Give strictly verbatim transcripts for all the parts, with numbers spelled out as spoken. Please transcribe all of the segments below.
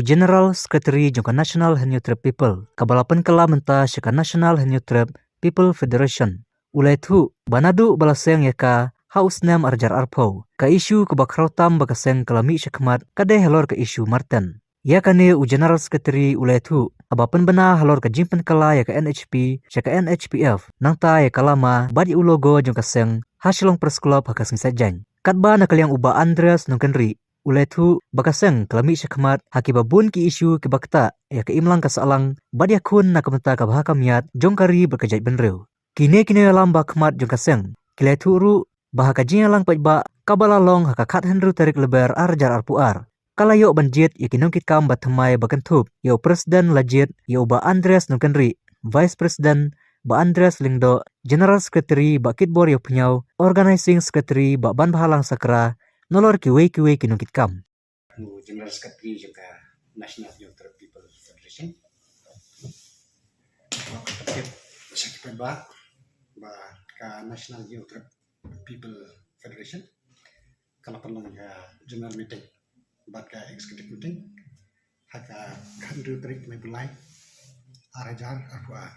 General Secretary jong ka National Hynñiewtrep People, kaba la pynkylla mynta sha ka National Hynñiewtrep People Federation, u la ïathuh ba naduh ba la seng ïa ka ha u snem ar hajar arphew, ka issue kaba khraw tam ba ka seng ka la mih shakhmat ka dei halor ka issue Marten. Ïa kane u General Secretary u la ïathuh haba pynbna halor ka jingpynkylla ïa ka N H P sha ka N H P F, nangta ïa ka lama bad ïa u logo jong ka seng ha Shillong Press Club ha ka sngi Saitjaiñ. Katba na ka liang u Bah Andreas Nongkynrih u la ïathuh ba ka seng ka la mih shakhmat ha kiba bun ki issue kiba ktah ïa ka imlang ka sahlang bad ïakhun na ka bynta ka bha ka miat jong ka ri bad ka jaitbynriew. Kine ki nongïalam ba khmat jong ka seng ki la ïathuh ruh ba ha ka jingïalang paidbah kaba la long ha ka khathynriew tarik Lber ar hajar arphew ar, ka la ïoh ban jied ïa ki nongkitkam ba thymmai ba kynthup ïa u President Lajied, ïa u Bah Andreas Nongkynrih, Vice President Bah Andreas Lyngdoh, General Secretary Bah Kitbor Ïawphniaw, Organising Secretary Bah Banbhalang Sakra, nalor kiwei kiwei ki nongkitkam. U General Secretary jong ka National Hynñiewtrep People Federation. Tip sha ki paidbah ba ka National Hynñiewtrep People Federation ka la pynlong ka general meeting bad ka executive meeting ha ka khathynriew tarik Naiwieng ar hajar arphew ar.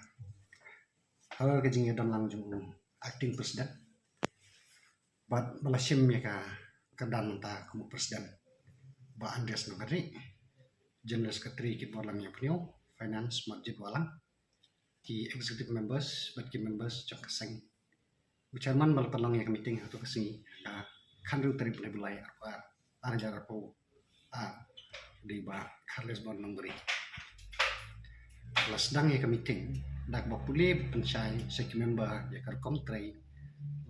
Halor ka jingïadon lang jong u acting president bad ba la shim ïa ka kyrdan mynta kum u president, Bah Andreas Nongkynrih, General Secretary Kitborlang Ïawphniaw, Finance Marjit Wahlang, ki executive members bad ki members jong ka seng. U chairman ba la pynlong ïa ka meeting ha kato ka sngi, ka khathynriew tarik Naiwieng ar hajar arphew ar, dei Bah Charles Bon Nongbri. La sdang ïa ka meeting da kaba pule pynshai sha ki member ïa ka rukom trei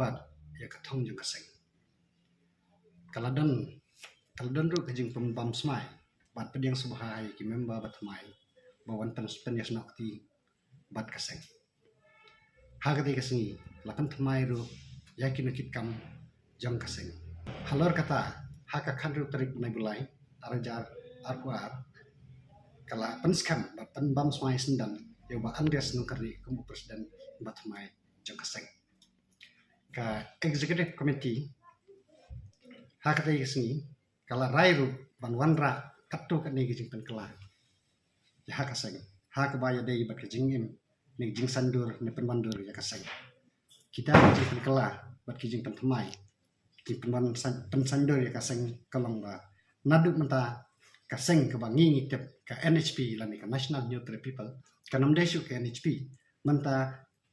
bad ïa ka thong jong ka seng. Ka la don, ka la don ruh ka jingpynbam smai bad pdiang sngewbha ïa ki member ba thymmai ba wan pyn, pynïasnoh kti bad ka seng. Ha katei ka sngi la pynthymmai ruh ïa ki nongkitkam jong ka seng. Halor kata, ha ka khathynriew tarik Naiwieng ar hajar arphew ar, ka la pynskhem bad pynbam smai syndon ïa u Bah Andreas Nongkynrih kum u president ba thymmai jong ka seng. Ka executive committee ha katei ka sngi ka la rai ruh ban wanrah katto katne ka jingpynkylla ïa ha ka seng ha kaba ïadei bad ka jingim ne ka jingsaiñdur ne pynwandur ïa ka seng. Kita ki jingpynkylla bad ki jingpynthymmai, ki jingpynwan san, pynsaiñdur ïa ka seng ka long ba naduh mynta ka seng kaba ngi ngi tip ka N H P lane ka National Hynñiewtrep People, kan ym dei shuh ka N H P, mynta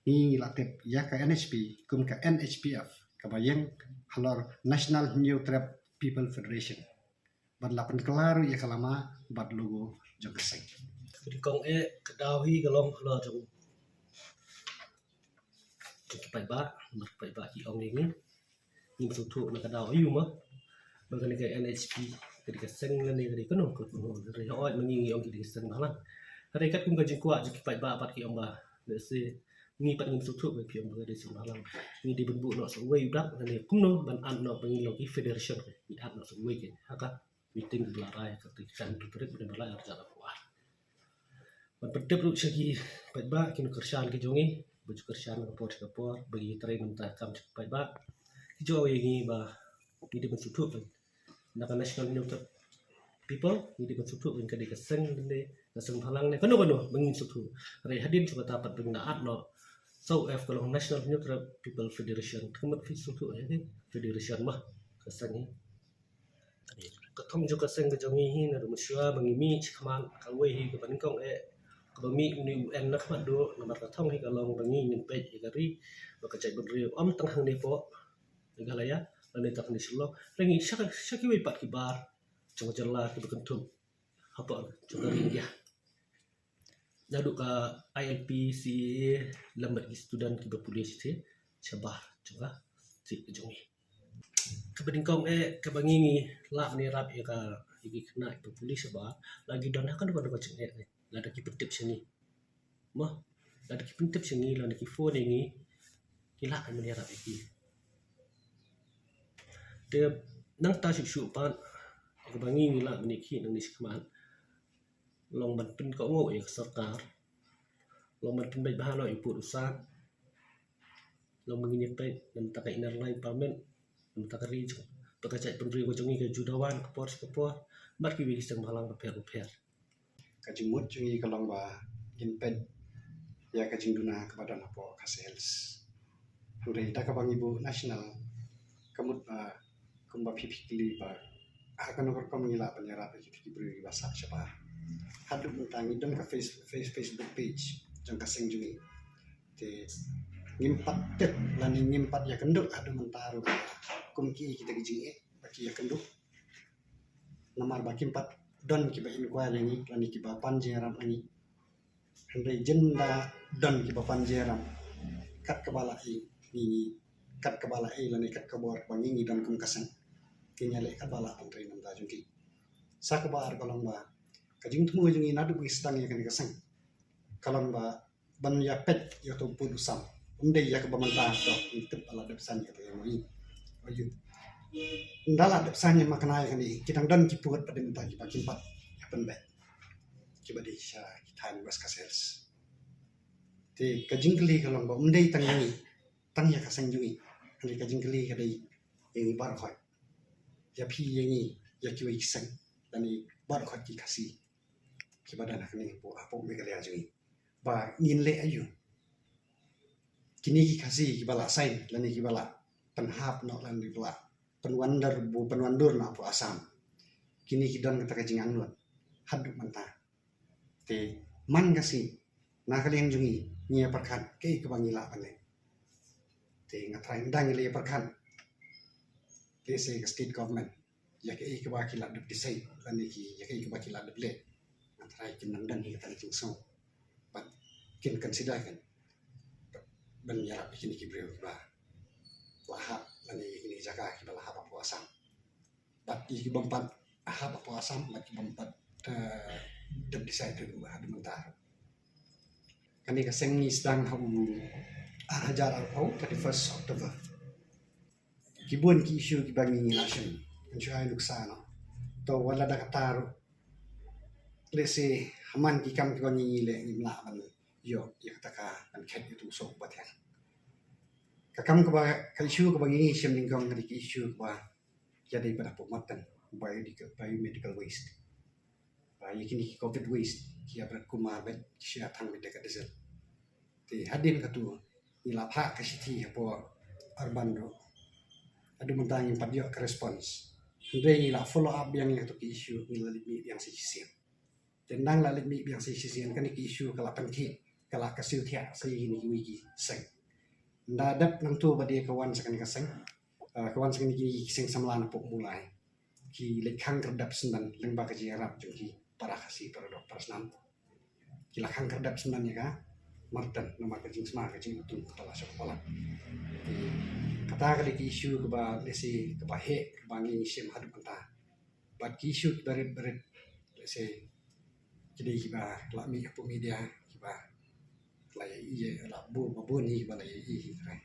ngi ngi la tip ïa ka N H P kum ka N H P F, kaba ïeng halor National Hynñiewtrep People Federation. Bad la pynkylla ruh ïa ka lama bad logo jong ka seng. Ka dei kong eh ka daw hi ka long halor jong, jong ki paidbah, namar ki paidbah ki ong ïa ngi. Ngim sngewthuh na ka daw aïu ma ba kane ka N H P ka dei ka seng lane ka dei kano kano. Hynrei hooid ma ngi ngi ong ka dei ka seng bhalang. Hynrei katkum ka jingkwah jong ki paidbah pat ki ong ba lehse ngi pat ngim sngewthuh ba phi ong ba ka dei seng bhalang. Ngi dei ban buh noh sa uwei u dak lane kumno ban add noh ba ngin long ki federation, ngi add noh sa uwei kein ha ka meeting ba la rai ha ka khathynriew tarik Naiwieng ar hajar arphew ar. Ban pyntip ruh sha ki paidbah ki nongkyrshan ki jong ngi ba ju kyrshan na ka por sha ka por ba ngi trei na ka bynta ka kam jong ki paidbah. Ki ju ong ïa ngi ba ngi dei ban sngewthuh na ka National Hynñiewtrep People, ngi dei ban sngewthuh ka dei ka seng ne ka seng bhalang ne kano kano ba ngin sngewthuh. Hynrei hadien jong kata pat ba ngi la add noh sa u F ka long National Hynñiewtrep People Federation. Ka mut phi sngewthuh ïa ka federation ma ka seng hi. Ka thong jong ka seng ka jong ngi hi naduh mynshuwa ba ngi mih shakhmat, kawei hi kaba nyngkong eh kaba mih une u N na khmat duh, namar ka thong hi ka long ba ngi ngin peit ïa ka ri bad ka jaitbynriew, ym tang hangne hapoh Meghalaya lane tang hangne Shillong, hynrei ngi sha, sha kiwei pat ki bar jong ka jylla kiba kynthup hapoh jong ka ri India. Naduh ka I L P, C A A lem bad ki student kiba pule shatei shabar jong ka state ka jong ngi. Kaba nyngkong eh kaba ngi ngi lah ban ïarap ïa ka, ïa ki khynnah kiba pule shabar, la ki don ha kano kano ka jingeh, lada ki pyntip sha ngi. Mo, lada ki pyntip sha ngi, lada ki phone ïa ngi, ngi lah ban ïarap ïa ki. Te nangta shuh shuh pat kaba ngi ngi lah ban ïakhih nangne shakhmat, long ban pynkohnguh ïa ka sorkar, long ban pynbeit bha noh ïa u pud u sat, long ban ngin ïa peit na bynta ka Inner Line Permit, na bynta ka ri jong, bad ka jaitbynriew ka jong ngi ka ju dawan ka por sha ka por bad kiwei ki seng bhalang bapher bapher. Ka jingmut jong ngi ka long ba ngin peit ïa ka jingduna kaba don hapoh Khasi Hills. Hynrei da kaba ngi buh national, ka mut ba kumba phi phi kylli ba ha kano ka rukom ngi lah ban ïarap ïa kita ki briew kiba sah shabar. Haduh mynta ngi don ka face, face, Facebook page jong ka seng jong ngi. Te ngim pat tip lane ngim pat ïakynduh haduh mynta ruh kum kiei kita ki jingeh ba ki ïakynduh. Namar ba kim pat don kiba inquire ïa ngi lane kiba pan jingïarap ïa ngi. Hynrei jin da don kiba pan jingïarap kat kaba lah ei ngi, ngi kat kaba lah ei lane kat kaba bor ba ngi, ngi don kum ka seng, ki ïaleh kat ba lah ban trei na bynta jong ki. Sa kaba ar ka long ba ka jingthmu jong ngi naduh ba ngi sdang ïa kane ka seng ka long ba ban ïa peit ïa uto u pud u sam. Ym dei ïa kaba mynta to ngi tip ba la dep sign ïa kata ïa MoU. Ayu. Ynda la dep sign ïa ma kane ïa kane, ki dang don ki pud ba dei mynta kiba kim pat ïa pynbeit, kiba dei sha ki thaiñ West Khasi Hills. Te ka jingkylli ka long ba ym dei tang ïa ngi, tang ïa ka seng jong ngi. Hynrei ka jingkylli ka dei ïa ngi baroh khoit, ïa phi ïa ngi, ïa kiwei ki seng, lane baroh khoit ki Khasi kiba don ha kane hapoh, hapoh Meghalaya jong ngi, ba ngin leh aïu. Kine ki Khasi kiba la sign lane kiba la pynhap noh lane kiba la pynwandur, bu pynwandur noh hapoh Assam, kine ki don kata ka jingangnud haduh mynta. Te man ka sngi na ka liang jong ngi, ngi ïa pyrkhat kaei kaba ngi lah ban leh. Te nga tharai ynda ngi la ïa pyrkhat, te sa ka state government ïa kaei kaba ki la dep decide lane ki, ïa kaei kaba ki la dep leh, nga tharai kin nang don hi kata ka jingsngew bad kin consider kan ban ïarap ïa kine ki briew kiba la hap lane ïa kine ki jaka kiba la hap hapoh Assam. Bad ïa ki bym pat hap hapoh Assam bad ki bym pat, eh, dep decide haduh mynta. Kane ka seng ngi sdang ha u ar hajar arphew, thirty-first October. Ki bun ki issue kiba ngi ngi la shim, pynshai nuksa noh. To wat la da kata ruh, lehse ha man ki kam kiba ngi ngi leh ngim lah ban ïoh ïa kata ka ban khet ïa uto u soh uba thiang. Ka kam kaba, ka issue kaba ngi ngi shim nyngkong ka dei ka issue kaba ïadei bad hapoh Martan, biomedical, biomedical waste. Ba ïa kine ki covid waste ki ïa bret kumar bad ki shu ïa thang beit da ka diesel. Te hadien kata ngi la phah ka shithi hapoh urban ruh. Haduh mynta ngim pat ïoh ka response. Hynrei ngi la follow up biang ïa kata ka issue, ngi la leit mih biang sa shisien. Te ynda la leit mih biang sa shisien, kane ka issue ka la pynthik, ka la kyrsiew thiah sa ïa kine kiwei ki seng. Ynda dep nangto ba dei ka wan sa kane ka seng, eh, ka wan sa kine ki seng samla napoh Mawlai, ki leit khang khyrdep syndon lyngba ka jingïarap jong ki para Khasi, para doh, para snam. Ki la khang khyrdep syndon ïa ka Martan namar ka jingsma, ka jingtung kata la sha kpala. Te kata ka dei ka issue kaba lehse kaba heh kaba ngi ngi shim haduh mynta. Bad ki issue kiba rit ba rit, lehse ki dei kiba la mih hapoh media, kiba la ïa ïohi, la bun, ba bun hi kiba la ïa ïohi hi trai.